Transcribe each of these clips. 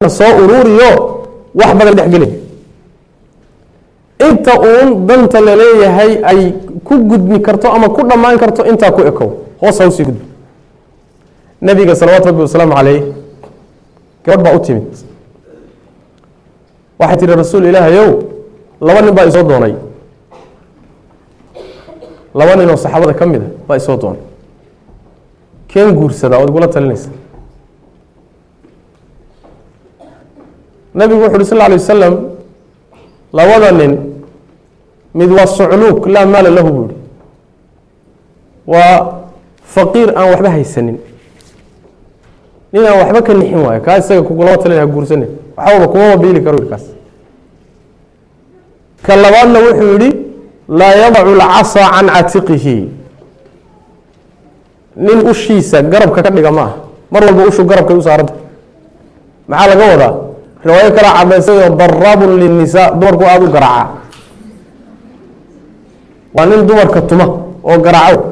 Soo uruuriyo, wax badan dhexgelin, inta uun danta laleeyahay ay ku gudmi karto ama ku dhammaan karto intaa ku ekow, hoos ha usii gudbi. Nabiga salawaatu rabbi wasalaamu calayh gabadh baa u timid, waxay tihi: "Rasuul Ilaahayow, laba nin baa isoo doonay, laba nin oo saxaabada ka mid a baa isoo doonay, keen guursadaa ood igula talinaysa?" Nabigu wuxu uhi sal lla alay wasalam: "Labada nin mid waa sucluuk laa maala lahu," buu yihi, "waa faqiir aan waxba haysanin, nin aan waxba ka nixin waayo, kaa isaga kugulama talin, ha guursanin, waxbaba kumama biili karo kaas." Ka labaadna wuxuu yihi: "Laa yadacu alcasaa can catiqihi," nin ushiisa garabka ka dhiga ma aha, mar walba ushu garabkay u saaranta. Maxaa laga wadaa? Riwaayo kalaa cadaysayo: daraabun linnisaa, dumarku aada u garaaca, waa nin dumarka tuma oo garaaco.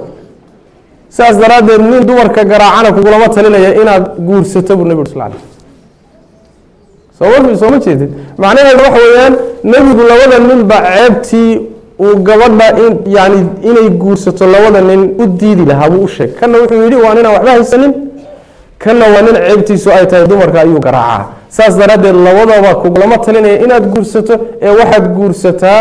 Sidaas daraaddeed nin dumarka garaacana kugulama talinaya inaad guursato, buu nabig ur sal lay. Sooma sooma jeedid? Macnaheedu waxa weeyaan nebigu labada ninba ceebtii uu gabadha in yani inay guursato labada nin u diidi lahaa buu u sheegay. Kana wuxuu yidhi waa ninaan waxba haysanin, kana waa nin ceebtiisu ay tahay dumarka ayuu garaacaa. Saas daraaddeed labadaba kugulama talinaya inaad guursato, ee waxaad guursataa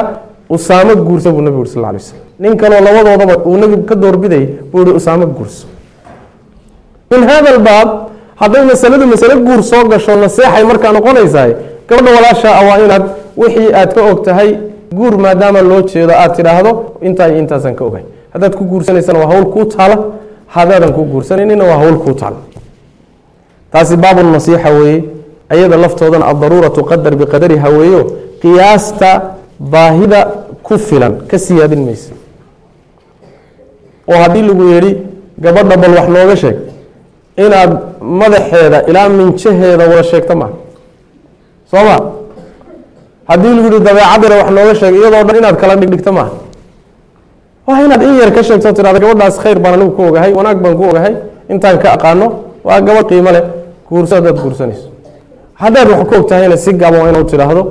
Usaamo guursa, buu nabig uri sal lay slam. Nin kaloo labadoodaba uu nebigu ka doorbidayay buu yihi Usaamo guurso. Min hada albaab, hadday masaladu masalo guur soo gasho, naseexay markaa noqonaysahay. Gabadha walaasha ah waa inaad wixii aad ka og tahay guur maadaama loo jeedo aad tidhaahdo intaa iyo intaasaan ka ogahay. Haddaad ku guursanaysana waa hawl kuu taala, haddaadan ku guursanayninna waa hawl kuu taala. Taasi baabunasiixa weeye. Ayada laftoodana addaruura tuqadar biqadariha weeyo, qiyaasta baahida ku filan ka siyaadin maysa. Oo haddii lagu yidhi gabadha bal wax nooga sheeg, inaad madaxeeda ilaa minjaheeda wada sheegto maaha, soo ma? Haddii lagu yihi dabeecaddeeda wax nooga sheeg, iyadoo dhan inaad kala dhigdhigto maaha. Waa inaad in yar ka sheegto, tirahda gabadhaas khayr baan anigu ku ogahay, wanaag baan ku ogahay, intaan ka aqaano waa gabadh qiimo leh, guurso haddaad guursanayso. Haddaad wax ka og tahayna si gaaban waa inaad tidhaahdo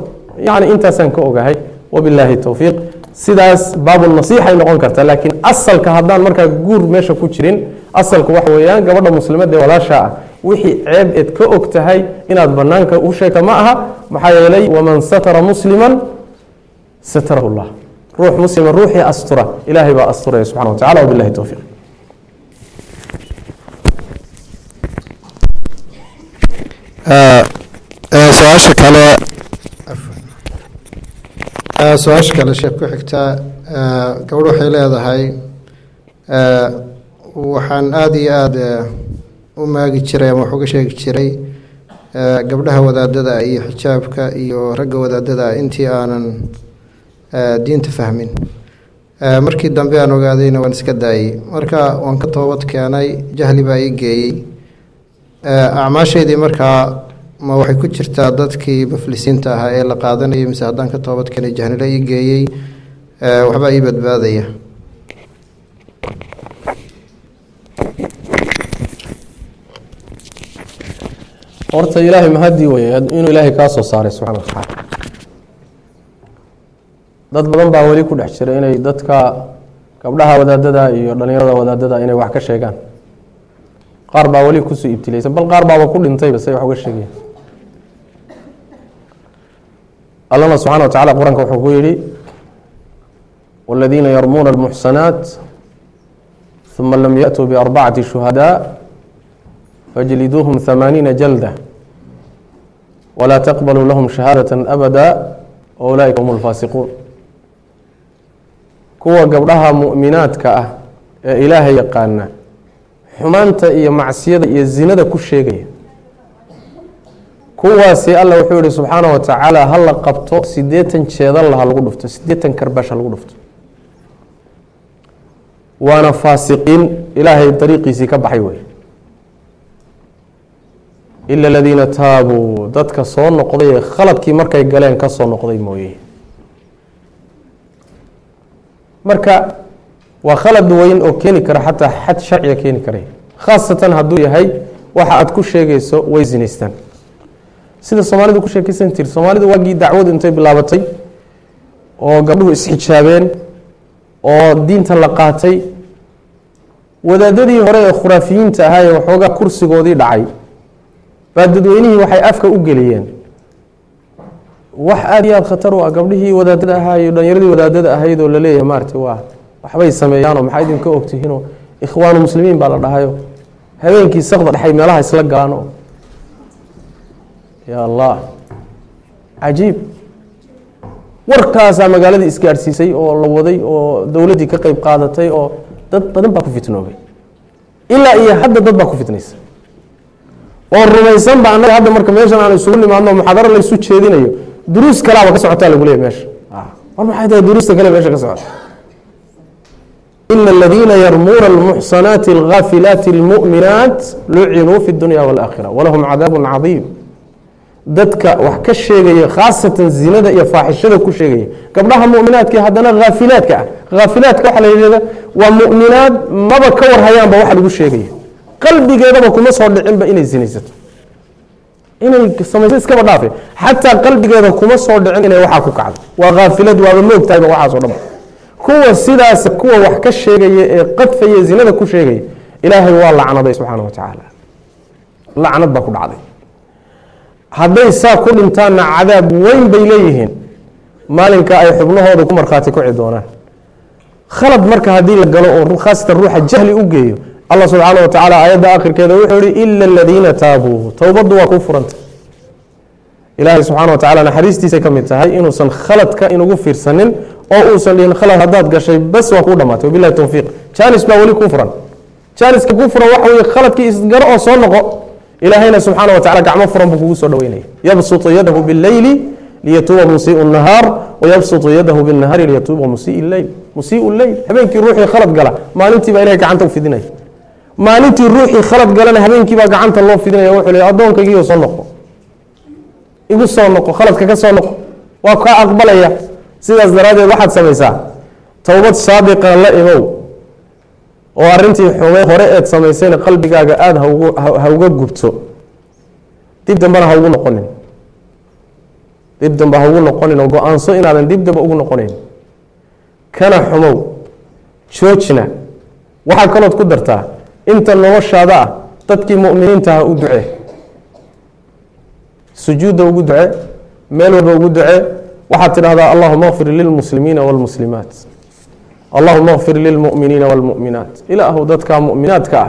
yacni intaasaan ka ogahay, wabilaahi towfiiq. Sidaas baabunasiixay noqon kartaa, laakiin asalka haddaan markaa guur meesha ku jirin, asalku waxa weeyaan gabadha muslimadda ee walaasha ah wixii ceeb eed ka og tahay inaad banaanka u sheegta ma aha. Maxaa yeelay waman satara musliman satarahu llah, ruux muslima ruuxii astura Ilaahay baa asturaya subxana wa tacala. Wabilahi towfiiq. Su-aasha kale, su-aasha kale sheekh ku xigta, gabadh waxay leedahay: waxaan aada iyo aada u maagi jiray ama wax uga sheegi jiray gabdhaha wadaadada iyo xijaabka iyo ragga wadaadada intii aanan diinta fahmin. Markii dambe aan ogaadayna waan iska daayey, marka waan ka toobad keenay, jahli baa ii geeyey acmaashaydii. Markaa ma waxay ku jirtaa dadkii muflisiinta ahaa ee la qaadanayay, mise haddaan ka toobad keenay jahnilo ii geeyey waxbaa ii badbaadaya? Horta Ilaahay mahadii weye inuu Ilaahay kaa soo saaray subxana wa tacaala. Dad badan baa weli ku dhex jira inay dadka gabdhaha wadaadada iyo dhalinyarada wadaadada inay wax ka sheegaan. Qaar baa weli kusoo ibtilaysan, bal qaar baaba ku dhintayba say wax uga sheegayan. Allana subxana wa tacala qur-aanka wuxuu ku yihi: "Waladiina yarmuuna almuxsanaat ثuma lam yaأtuu biarbacati shuhadaaء fajliduuhum 80 jalda walaa taqbaluu lahum shahaadaة abada waulaaئika hum اlfaasiquun." Kuwa gabdhaha mu'minaadka ah ee Ilaahay yaqaana xumaanta iyo macsiyada iyo zinada ku sheegaya, kuwaasi Alla wuxuu yihi subxaana wa tacaala ha la qabto, 80 jeedalla ha lagu dhufto, 80 karbash ha lagu dhufto, waana faasiqiin Ilaahay dariiqiisii ka baxay wey. Ila aladiina taabuu, dadka soo noqday ee khaladkii markay galeen ka soo noqday mooye. Marka waa khalad weyn oo keeni kara xataa xad sharciga keeni karay, khaasatan hadduu yahay waxa aad ku sheegayso way zinaystaan. Sida Soomaalidu ku sheekaysan jirtay, Soomaalidu waagii dacwadu intay bilaabatay oo gabdhuhu isxijaabeen oo diinta la qaatay, wadaadadii hore ee khuraafiyiinta ahaa ee waxoogaa kursigoodii dhacay baa dadweynihii waxay afka u geliyeen wax aada iyo aada khatar u ah. Gabdhihii wadaadada ahaa iyo dhallinyaradii wadaadada ahayd oo laleeyahay maaragtay waa waxbay sameeyaanoo maxaa idinka ogtihiinoo ikhwaanu muslimiin baa la dhahayo, habeenkii sakda dhexay meelaha isla galaan oo ya Allah, cajiib. Warkaasaa magaaladii isgaadhsiisay oo la waday oo dowladdii ka qeyb qaadatay oo dad badan baa ku fitnoobay. Ilaa iyo hadda dad baa ku fitnaysa oo rumaysan ba annaga hadda marka meeshan aan isugu nimaadno muxaadaro laysu jeedinayo, duruus kalaaba ka socotaa lagu leeyahy meesha. War maxay tahay duruusta kale meesha ka socota? Ina aladiina yarmuuna almuxsanaati alghaafilaati almu'minaat lucinuu fi dunya waalaakhira walahum cadaabun cadiim. Dadka wax ka sheegaya, khaasatan zinada iyo faaxishada ku sheegaya gabdhaha mu'minaadka, haddana haafilaadka ah. Haafilaadka waxaa la yidhahda waa mu'minaad maba ka warhayaanba waxa lagu sheegaya, qalbigeedaba kuma soo dhicinba inay zinaysato, inay samayso iskaba dhaafe, xataa qalbigeeda kuma soo dhicin inay waxaa ku kacdo. Waa haafilad, waaba moogtahayba waxaas oo dhan. Kuwa sidaas, kuwa wax ka sheegaya ee qadfaya, zinada ku sheegaya, Ilaahay waa lacnaday subxaana wa tacaala, lacnad baa ku dhacday. Hadday saa ku dhintaanna cadaab weyn bay leeyihiin maalinka ay xubnahooda ku markhaati kuci doonaan. Khalad marka haddii la galo oo khaasatan ruuxa jahli u geeyo, Allah subxaana wa tacaala aayadda akhirkeeda wuxuu yihi ila aladiina taabuu, towbaddu waa kuu furanta. Ilaahay subxana wa tacala naxariistiisay ka mid tahay inuusan khaladka inugu fiirsanin oo uusan dhihin khalad haddaad gashay bas waa kuu dhamaatay, wabillahi towfiiq. Jaanis baa weli kuu furan. Jaaniska kuu furan waxa weye khaladkii isgaro oo soo noqo. Ilaahayna subxaana wa tacala gacmo furan buu kugu soo dhaweynaya. Yabsutu yadahu bileyli liyatuuba musiiu nahaar, wayabsutu yadahu binnahaari liyatuuba musii leyl. Musiiu leyl, habeenkii ruuxii khalad gala maalintii baa Ilahay gacanta u fidinaya, maalintii ruuxii khalad galana habeenkii baa gacanta loo fidinaya. Wuxuu leeyahy addoonkaygiiyo soo noqo, igu soo noqo, khaladka ka soo noqo, waa kaa aqbalaya. Sidaas daraaddeed waxaad samaysaa towbad saadiqa la imow oo arrintii xume hore eed samaysayna qalbigaaga aada ha uga gubto, dib dambena ha ugu noqonin, dib dambe ha ugu noqonin, oo go-aanso inaadan dib dambe ugu noqonayn, kana xumow, joojina. Waxaa kalood ku dartaa inta noloshaada ah dadkii mu'miniinta ha u ducee, sujuudda ugu ducee, meel walba ugu ducee. Waxaad tidhahdaa allahuma kfir lilmuslimiina wاlmuslimaat, allahuma kfir lilmu'miniina wاlmu'minaat. Ilaahu dadkaa mu'minaadka ah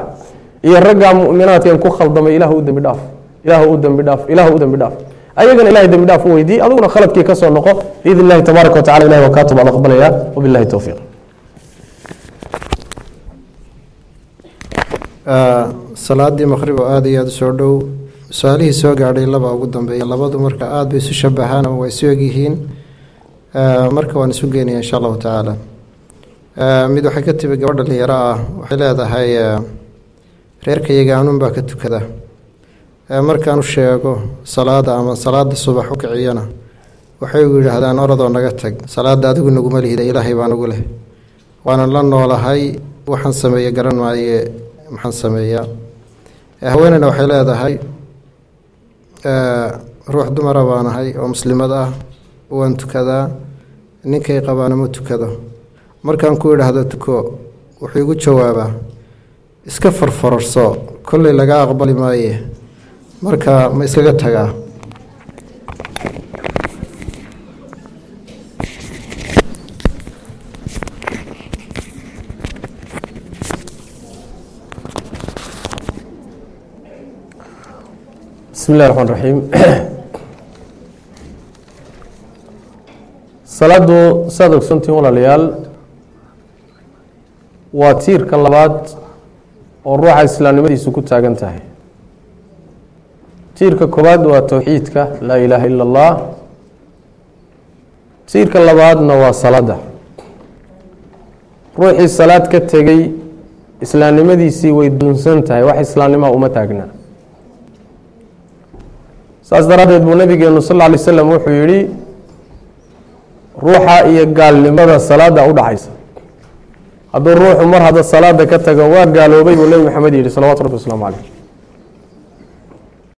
iyo raggaa mu'minaadkan ku khaldamay ilahu u dembi dhaaf, ilaahu u dembi dhaaf, ilaahu u dembi dhaaf. Ayagana Ilahay dembi dhaaf u weydiiy, adiguna khaladkii ka soo noqo biidn illahi tabaaraka wa tacala. Ilahi waa kaa tobaad aqbalaya. Wabillahi towfiiq. Salaadii maqrib oo aada iyo aada u soo dhow, su-aalihii soo gaadhay laba ugu dambeeya, labadu marka aada bay isu shabahaan ama waa isu egyihiin, marka waan isu geynaya insha allahu tacaala. Mid waxay ka timi gabadh dhalinyaro ah, waxay leedahay reerkayaga anuun baa ka tukada, markaan u sheego salaada ama salaada subax u kiciyana waxay u yidhaahdaan orodoo naga tag, salaada adigu naguma lihida, Ilaahay baa nagu leh, waanan la noolahay, waxaan sameeye garan maaye, maxaan sameeyaa? Haweeneyna waxay leedahay ruux dumara baanahay oo muslimad ah, waan tukadaa, ninkay qabaana ma tukado, markaan ku idhaahdo tuko wuxuu igu jawaabaa iska farfararso, kolley laga aqbali maaye, marka ma iskaga tagaa? Bismi illahi raxmaan raxiim. Salaadu saad ogsantihin walaalayaal waa tiirka labaad oo ruuxa islaamnimadiisu ku taagan tahay. Tiirka koowaad waa towxiidka, laa ilaaha ila allah. Tiirka labaadna waa salaada. Ruuxii salaad ka tegey islaamnimadiisii way dunsan tahay, wax islaamnimaha uma taagna. Saas daraaddeed buu nabigeenu sal lla alay slam wuxuu yihi ruuxa iyo gaalnimada salaada u dhaxaysa, hadduu ruuxu mar hadda salaada ka tago waa gaaloobay buu Nebi Maxamed yihi salawatu rabbi waslamu caleyh.